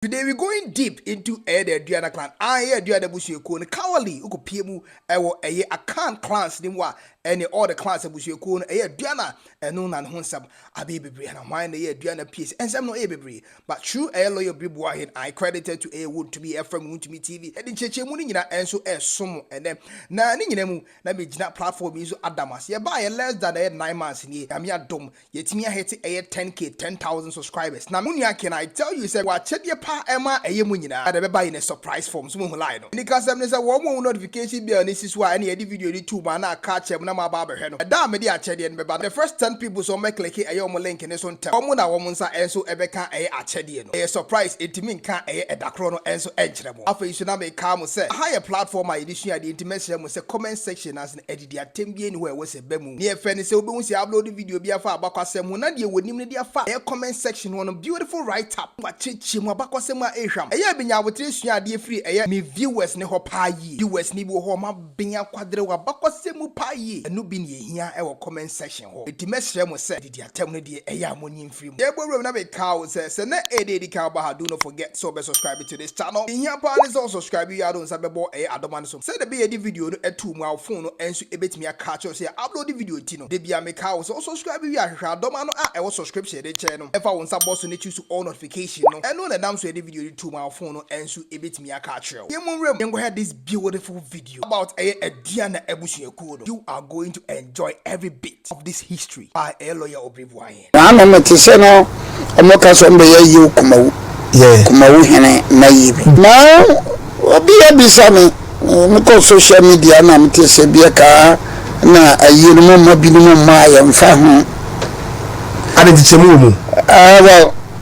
Today we going deep into ɛyɛ the Aduana clan. A ɛyɛ Aduana abusuakuo no Kawali wokɔpie mu ɛwɔ ɛyɛ Akan clans ne mu a, ɛne all the clans abusuakuo no, ɛyɛ Aduana ɛno na ne ho nsɛm abɛyɛ bebree. Na hwan na ɛyɛ Aduana pie nsɛm no ɛyɛ bebree, but true ɛyɛ lawyer Obiri Boahen I credited to ɛyɛ Wontumi FM, Wontumi TV, ɛde nkyerɛkyerɛmu no nyinaa ɛnso ɛsom ɛnɛ. Na ne nyinaa mu na megyina platform yi so adam ase. Yɛbaa yɛ less than ɛyɛ 9 months nie. Nyame adom, yɛtumi ahete ɛyɛ 10K, 10,000 subscribers. Na mo nua, can I tell you sɛ wakyɛdeɛ pa ɛma ɛyɛ mu nyinaa ɛde bɛba in a surprise form so. Mo hu line no nika sɛm ne sɛ wɔn mo notification bell ne si so a, ɛne yɛde video ni tu mu ana aka akyɛ mu na mo aba abɛhwɛ no. Ɛda a mede akyɛdeɛ no bɛba, the first 10 people so wɔn click ɛyɛ wɔn link ne so ntɛm, wɔn na wɔn nsa ɛnso ɛbɛka ɛyɛ akyɛdeɛ no. Ɛyɛ surprise, etimi nka ɛyɛ ɛda korɔ no ɛnso ɛnkyerɛ mo. Afei so na meka mo sɛ aha yɛ platform a yɛde sua adeɛ, nti mɛsrɛ mo sɛ comment section ase no, ɛdidi atɛm bi ni hɔ a ɛwɔ sɛ bɛ mu ne yɛfɛ ne sɛ wobɛhu sɛ upload video bi afa abakɔsɛm ho na deɛ wɔnim no de afa ɛyɛ comment section hɔ no, beautiful write up, wakyerɛkyerɛ mu abakɔsɛm a ɛhwam. Ɛyɛ binya abotire sua adeɛ firi ɛyɛ me viewers ne hɔ paa yie. Viewers ne bi wɔ hɔ, ɔma ben akwadere wɔ abakɔsɛm mu paa yie. Ɛno bi ne yɛhia ɛwɔ comment section hɔ, nti mɛsrɛ mo sɛ didi atɛm no deɛ, ɛyɛ a monyi mfiri mu. Yɛbɔ wuram na meka wo sɛ na ɛde edi kan ba ha, do not forget sɛ wobɛ subscribe to this channel. Ehia paa ne sɛ wo subscribe yi ado nsa bɛbɔ ɛyɛ adɔma no so sɛdeɛ bɛyɛ de video no ɛto mu a, wo phone no ɛnso ɛbɛtumi aka kyerɛw sɛ upload video ti no. De bia meka wo sɛ wo subscribe yi, ahwehwɛ adɔma no a ɛwɔ subscription de nkyɛn no, ɛfa wo nsa bɔ so ne choose all notification no. Ɛno na ɛnam so yɛde video no to mu a, wo phone no ɛnso ɛbɛtumi aka akyerɛw. Yɛn mu nwuram, yɛnkɔhwɛ this beautiful video about ɛyɛ Aduana abusuakuo no. You are going to enjoy every bit of this history by ɛyɛ lawyer Obiri Boahen. Naano mete sɛ no ɔmo ka sɛ ɔmbɛyɛ yiw Kumawu Kumawu hene na yi bi na obi abisa me. Mekɔ social media na mete sɛ bi kaa na ayie no mu ma binom mma a yɛmfa ho. Ade nkyekyɛmu wɔ mu.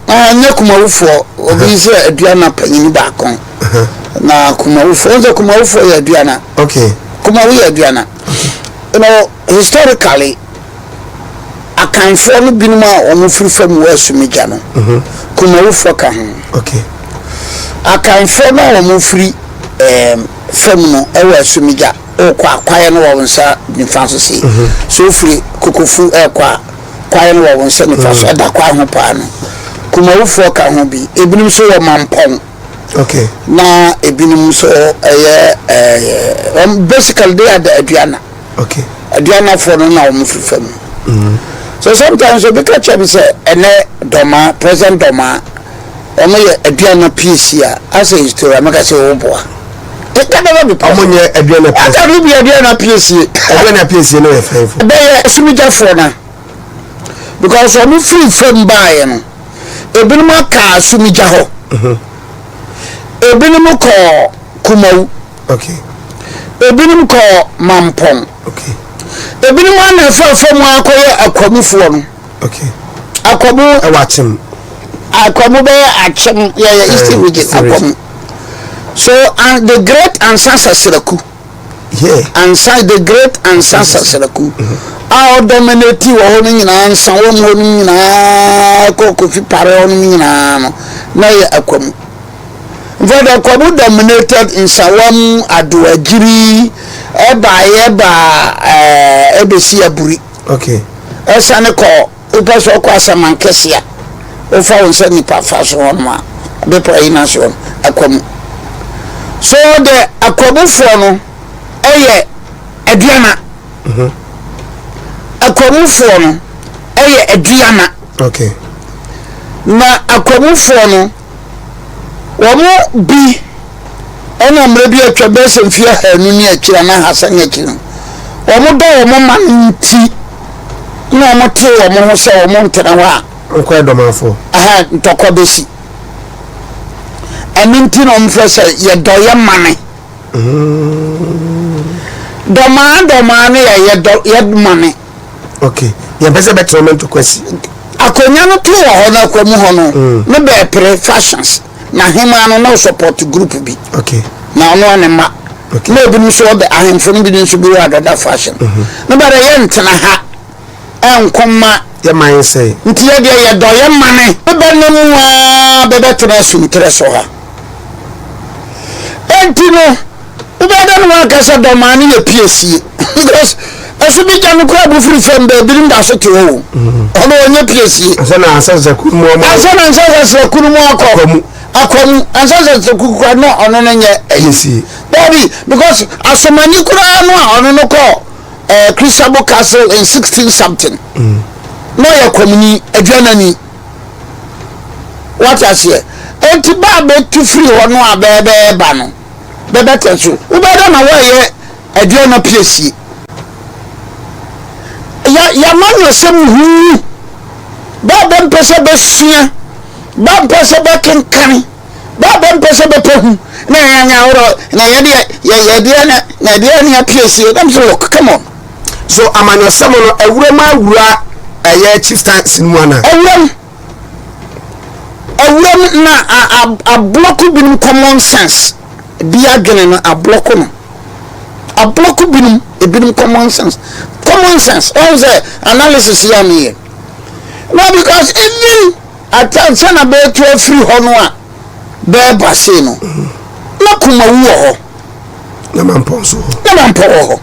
Well, nyɛ Kumawufoɔ. Obi sɛ Aduana panyini baako na Kumawufoɔ sɛ Kumawufoɔ yɛ Aduana. Kumawu yɛ Aduana. Historically, Akanfoɔ no binom a wɔn firi fam wɔ Asumigya no, Kumawufoɔ ka ho. Akanfoɔ no a wɔn firi fam no ɛwɔ Asumigya, ɔkɔ akwaeɛ no wɔ wɔn nsa nifa so sei so, ofiri Kokofu ɛkɔ a, kwaeɛ no wɔ wɔn nsa nifa so, ɛda kwae ho paa no, Kumawufoɔ ka ho bi. Ebinom nso wɔ Mampɔn. Na ebinom nso ɛyɛ ɛɛ basically they are the Aduana. Aduanafoɔ no na wɔn firi fam. So sometimes obi ka kyerɛ mi sɛ ɛnɛ Dɔma, President Dɔma, wɔn yɛ Aduana PC a, asɛ historian mɛka sɛ wɔn boa. It can never be possible. Ɔmo nyɛ Aduana PC. Aka no bi Aduana PC. Aduana PC no yɛ fɛnfo. Bɛyɛ Asumigyafoɔ na because wɔn firi fam baayɛ no, ebinom aka Asumigya hɔ, ebinom kɔ Kumawu, ebinom kɔ Mampɔn, ebinom ana ɛfa fam akɔyɛ Akwamufoɔ no. Akwamu. Ɛwɔ Akyem. Akwamu bɛyɛ Akyem, yɛyɛ Eastern Region Akwamu. So and the great Ansa Sasraku. Ansa, the great Ansa Sasraku a ɔdominate wɔ hɔ no nyinaa, nsa wɔm hɔ no nyinaa kɔ Kofi Pare hɔ no nyinaa no, na yɛ Akwamu. In fact, Akwamu dominated Nsawam Adoagyiri, ɛbaayɛ baa ɛbɛsi Aburi. Ɛsane kɔ wopɛ sɛ ɔkɔ Asaman kɛse a, wofa wo nsa nipa fa so hɔ nom a, bepɔ ayi no ase hɔ no, Akwamu. So the Akwamufoɔ no ɛyɛ Aduana. Akwamufoɔ no ɛyɛ Aduana. Na Akwamufoɔ no wɔn bi ɛna mmerɛ bi atwa bɛyɛ sɛ mfeɛ 200 ne akyiri anaa 300 ne akyiri no, wɔn dɔ wɔn ma no nti na wɔn te wɔn ho sɛ wɔn ntena hɔ a nkɔ ɛdɔmanfoɔ. Aha ntɔkwa bɛsi. Ɛno nti na wɔn frɛ sɛ yɛdɔ yɛ mane. Dɔmaa dɔmaa no yɛ yɛdɔ yɛ mane. Okay, yɛn pɛ sɛ bɛtena ɔmo ntɔkwa si. Akonnwa no to wɔ hɔ no, akwamu hɔ no ne bɛɛpere fashions na ahema no na support group bi. Na ɔno ane ma. Na ebinom nso ɔde ahemfo no bi nso bi wɔ adada fashion. Ne ba de yɛ ntena ha ɛnko ma. Yɛ man sɛ. Nti yɛ deɛ yɛdɔ yɛ mane. Bɛbɛ ne mu aa bɛbɛtena asumterɛ so ha. Enti no wobɛda no wanka sɛ dɔmaa no yɛ piesie because ɛso bi gya no koraa bu firi fam baabi no da so te hɔ o. Ɔno ɔnyɛ piesie. Ansa na ansa sɛ kunu mu ɔmo. Ansa na ansa sɛ kunu mu akɔ. Akwamu ansa sɛ sɛ kukura no ɔno no nyɛ ɛyi. Dabi, because asomani koraa no a ɔno no kɔ ɛɛ Christianbo Castle in 16 something. Na ɔyɛ kwamuni, aduanani. Wate aseɛ? Enti ba a bɛtu firi hɔ no a bɛɛbɛɛba no, bɛbɛtɛ so. Wobɛyɛ dɛ na woayɛ aduana piesie. Ya yɛamanyɔsɛm huu. Bɛ a bɛmpɛ sɛ bɛsua, bɛ a mpɛ sɛ bɛkenkane, bɛ a bɛmpɛ sɛ bɛpɛ hu, na yɛanyɛ ahorɔ, na yɛdeɛ yɛyɛ deɛ na na deɛ ne apiesie. Na mesɛ look, come on. So amanyɔsɛm no awuram awura ɛyɛ chieftaincy no mu anaa? Awuram. Awuram na ablɔko binom common sense bi adwene no ablɔko no. Ablɔko binom ebinom common sense. Common sense ɔn sɛ analysis yɛ meyɛ. No, because even at times sɛ na bɛɛtu afiri hɔ no a bɛɛba sei no na kumawu wɔ hɔ. Na mampɔ nso wɔ. Na mampɔ wɔ hɔ.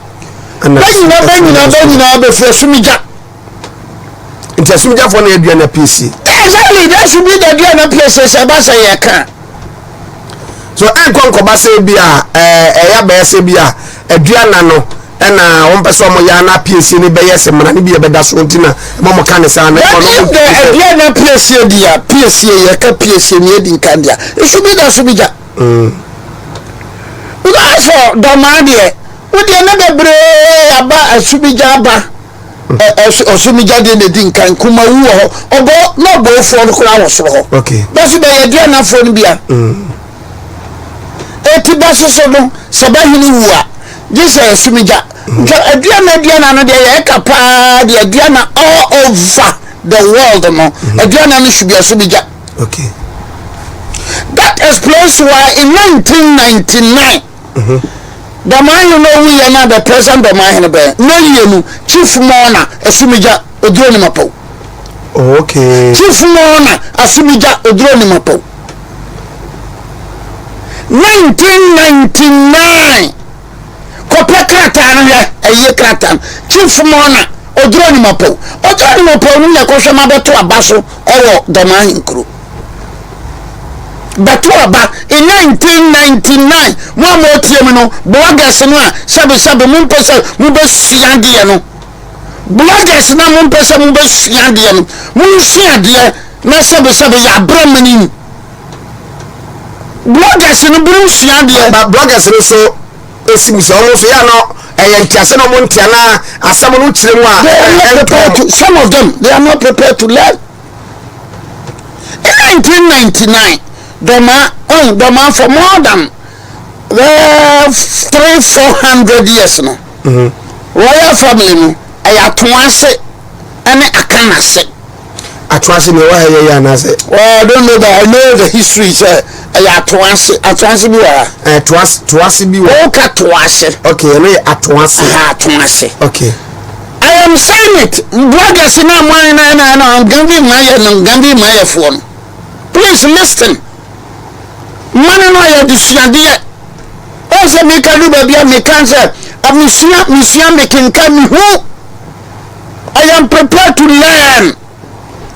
Bɛ nyinaa bɛ nyinaa bɛ nyinaa bɛfiri asumigya. Nti asumigyafoɔ na aduane apiesie. Exactly, that should be the aduane apiesie sɛ ɛba sɛ yɛka. So ɛnkɔ nkɔba sɛ bi a ɛyɛ abɛyɛ sɛ bi a aduana no ɛna wɔn pɛ sɛ wɔn yɛ ana apiesie no bɛyɛ sɛ mmara no bi ɛbɛda so nti na ɛma wɔn ka ne saa na ɛma wɔn pɛ sɛ. Aduane apiesie di a piesie yɛ ka piesie ni edi nkan di a it should be the asumigya. Because for dɔmaa deɛ wo deɛ ne bebree aba asumigya aba ɔsumigya deɛ na edi nkan kumawu wɔ hɔ ɔbɔ na ɔbɔfoɔ no koraa wɔ soro hɔ bɛso bɛyɛ aduanafoɔ no bia eti bɛsoso no sɛ bɛhene wu a gye sɛ asumigya nka aduana aduana no deɛ yɛka paa deɛ aduana all over the world no aduana no should be asumigya. Okay. That explains why in 1999, Dɔmahene no owuiɛ na the present Dɔmahene bɛn na yie no Chief Mona Asumigya Oduro Nimapɔw. Oh, okay. Chief Mona Asumigya Oduro Nimapɔw. 1999 kɔpɛ krataa no hwɛ ɛyɛ krataa no Chief Mona Oduro Nimapɔw. Oduro Nimapɔw no na ɛkɔhwɛ ma bɛto aba so ɛwɔ Dɔmahene kuro. Bɛto aba in 1999 mo a motie me no bloggers no a sɛbesɛbe mompɛ sɛ mobɛsua adeɛ no, bloggers no a mompɛ sɛ mobɛsua adeɛ no, monsua adeɛ na sɛbesɛbe yɛabrɛ mani. Bloggers no binom sua adeɛ. Ba bloggers no so esi mu sɛ wɔn nso yɛ ano ɛyɛ ntease na wɔn nte anaa asɛm no kyerɛ mu a. They are not prepared to, some of them they are not prepared to learn. In 1999, Dɔmaa, oh, Dɔmaa for more than 300, 400 years no, royal family no, ɛyɛ Atoase ɛne Akanase. Atoase ni ɛwɔ ha yɛ yɛ anaasɛ? Well, I don't know, but I know the history sɛ ɛyɛ Atoase, Atoase bi wɔ ha. Ɛɛ Toase, Toase bi wɔ. Ɔka Toase. Okay, ɛno yɛ Atoase. Aha, Atoase. Okay. I am saying it, bloggers na mo na na na Ngambi ma yɛ no Ngambi ma yɛ foɔ no. Please listen. Mane no ayɛ adesuadeɛ. Ɔn sɛ meka du baabi a meka sɛ mesua mesua mekenka mehu. I am prepared to learn.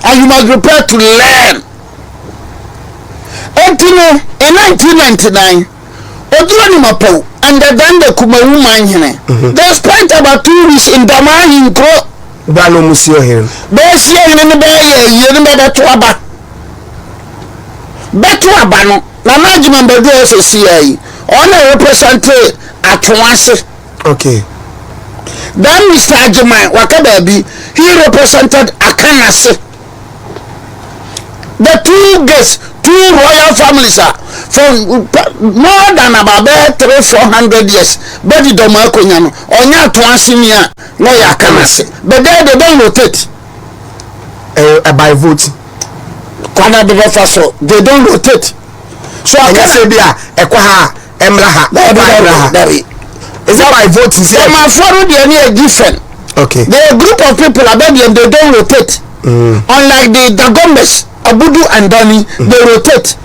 And you must prepare to learn. Enti no, in 1999, Oduro Nimapau and the then the Kumawu Manhene, they spent about 2 weeks in Dɔmaa Ahenkuro. Bra na ɔmo sie ɔhene no. Bɛɛsie ɔhene no bɛyɛ ayie no bɛbɛto aba. Bɛto aba no, Nana Agyeman Badu a ɔsɛ si ayi, ɔno represent Atoase. Then Mr. Agyeman waka baabi, he represented Akanase. The two gates, two royal families a for more than about bɛyɛ 300, 400 years bɛdi dɔm akonnwa no, ɔnyɛ Atoase ni a na ɔyɛ Akanase. But there they don't rotate. Ɛyɛ by vote. Kwan a bɛbɛfa so, they don't rotate. So ɛnyɛ sɛ bi a ɛkɔ ha a ɛmmra ha, ɛkɔ ha ɛmmra ha. Dabi. Is it by vote? Sɛ. Dɔmafoɔ no deɛ ne yɛ different. They are a group of people abɛdeɛ they don't rotate. Unlike the Dagombas, Abudu and Dani, they rotate.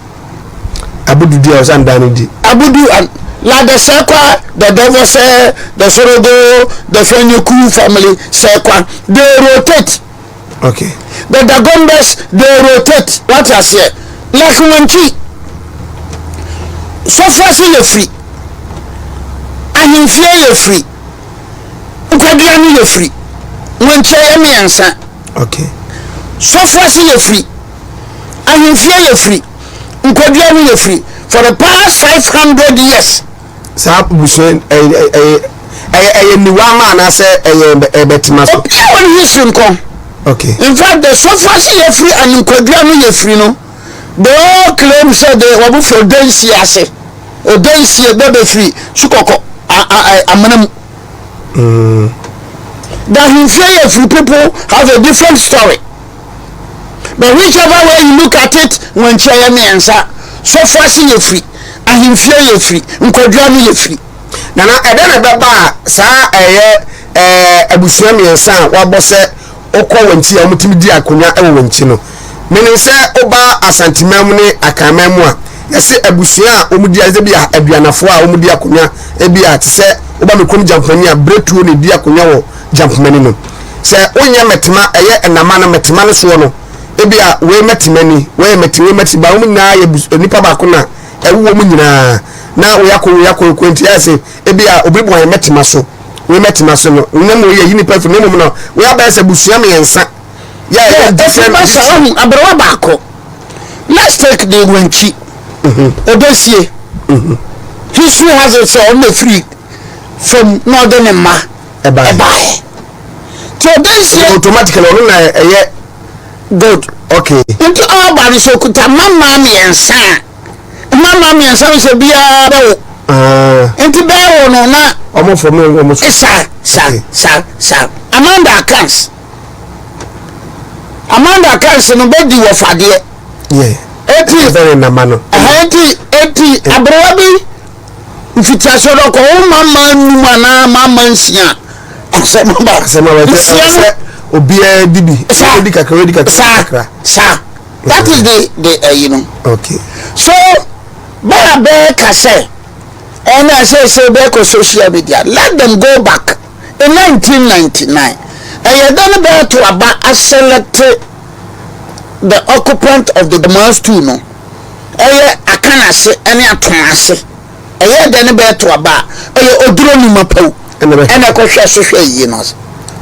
Abudu di a ɔsan Dani di. Abudu and like the Sekwa, the Dovose, the Sorogo, the Fenyeku family, Sekwa, they rotate. The Dagombas, they rotate. What I say? Like Wenchi. Sɔfoase yɛ firi, ahemfie yɛ firi, nkwadua no yɛ firi. Wɔnkyɛ yɛ mmiɛnsa. Okay. Sɔfoase yɛ firi, ahemfie yɛ firi, nkwadua no yɛ firi. For the past 500 years. Saa busua ɛyɛ ɛyɛ ɛyɛ ɛyɛ niwa ama anaasɛ ɛyɛ ɛbɛtema so. Obiara wɔ ne history nkɔ. Okay. In fact, the Sɔfoase yɛ firi and nkwadua no yɛ firi no. They all claim sɛ de wɔn firi Odansie ase. Odansie bɛ bɛ firi Sukɔkɔ amena mu. The Ahemfie yɛ firi people have a different story. But whichever way you look at it, wɔnkyia yɛ mmiɛnsa. Sɔfo ase yɛ firi, ahemfie yɛ firi, nkwadua no yɛ firi. Nana, ɛdɛn na ɛbɛba a saa ɛyɛ ɛɛ abusua mmiɛnsa a wɔabɔ sɛ wokɔ wɔn akyi a wɔtumi di akonnwa wɔ wɔn akyi no? Menim sɛ woba Asanteman mu ne Akanman mu a, yɛse abusua a wɔdi ɛsɛ bi a aduanafoɔ a wɔdi akonnwa ebi a te sɛ woba me kurom Gyampomani a Bretuo na ɛdi akonnwa wɔ Gyampomani no. Sɛ wonyɛ mɛtema ɛyɛ ɛnama no mɛtema no soɔ no ebi a wei mɛtema ni wei mɛte wei mɛte ba wɔn nyinaa yɛ nipa baako na ɛwowɔ mu nyinaa na wei akɔ wei akɔ wei nti ayɛ sɛ ebi a obi bɔ yɛn mɛtema so wei mɛtema so no na mu yɛ yi nipa firi na mmom no wei abɛyɛ sɛ busua mmiɛnsa yɛ yɛ different. Ɛfiri sɛ ɔhu aberewa baako let's take the wankyi obesie history has it sɛ ɔno efiri fam na ɔde ne mma ɛbaeɛ nti obesie automatically ɔno na ɛyɛ good okay nti ɔba no sɛ okuta mama mmiɛnsa a mama mmiɛnsa no sɛ biara bɛwo nti bɛwo no na ɔmo fam ɔmo so sa sa sa sa among the Akans among the Akans no bɛdi wɔfadeɛ eti ɛbɛrɛ nama no eti eti aberewa bi mfitiaseɛ no ɔkɔ wo mama num anaa mama nsia asɛm aba asɛm aba nsia no obiara di bi sa di kakra di kakra sa sa that is the ɛyi no okay so bɛyà bɛyɛ kasɛ ɛna ɛsɛ sɛ bɛkɔ social media, let them go back in 1999. Ɛyɛ dɛ ne bɛyɛ to aba aselect the occupant of the Dormaa stool no, ɛyɛ Akanase ɛne Atomase. Ɛyɛ dɛ ne bɛyɛ to aba a ɛyɛ Oduro Numa Pawu ɛna ɛkɔhwɛ so hwɛ yie no ase.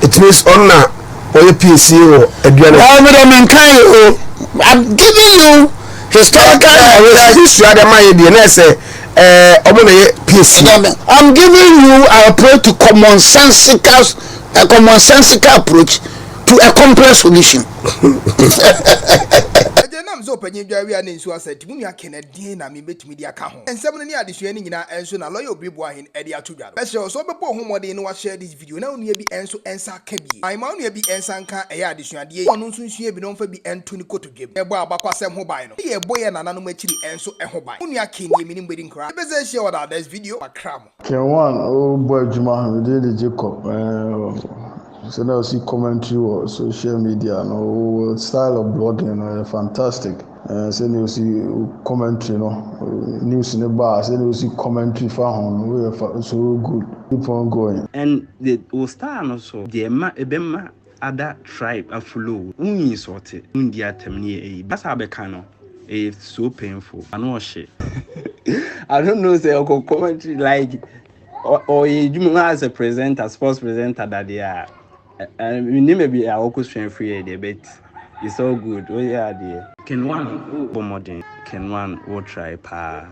It means ɔno na ɔyɛ PAC wɔ aduane. Ɔmo dɛ menka yi o, I'm giving you historical narration. History adama yɛ deɛ na ɛsɛ ɛɛ ɔmo na yɛ PAC. I'm giving you a approach to commonsensical a commonsensical approach to a complex solution. Agya nam sɛ ɔpanyin dwa awia ne nsuo asa nti mo nua Ken ɛdeɛn na me bɛtumi de aka ho? Nsɛm no ne adesua no nyinaa nso na lawyer Obiri Boahen de ato dwa no. Mɛsrɛ wo sɛ wobɛbɔ wo ho mmɔden na wahyɛ this video na wo nua bi nso nsa aka bi. Ma wo nua bi nsa nka ɛyɛ adesuadeɛ yi na ɔno nso nsua bi na ɔmfa bi nto ne kotodwe mu. Yɛbɔ abakwasɛm ho ban no, na yɛbɔ yɛn nananom akyiri nso ho ban. Mo nua Ken nie, me ne mo bɛdi nkra. Yɛbɛsan ahyia wɔ the next video. Makra mo. Ken one o bɔ adwuma me din de Jacob eh, sɛ na ɔsi commentary wɔ social media no wo style of blogging no yɛ fantastic eh, sɛnea ɔsi commentary no news ne ba sɛnea ɔsi commentary fa ho no woyɛ fa so good, keep on going. And the wo style no so deɛ ɛma ɛbɛma other tribe a follow wo, wo insult, wo ndi atɛm ne yɛ ɛyi, kasa a bɛka no ɛyɛ so painful, ano ɔhye. I don't know sɛ ɔkɔ commentary like ɔyɛ adwuma as a presenter, sports presenter dadeɛ a, menim baabi a ɔkɔ sua firi yɛ deɛ, but it's all good, woyɛ adeɛ. Ken one wo bɔ mmɔden. Ken one wo try paa.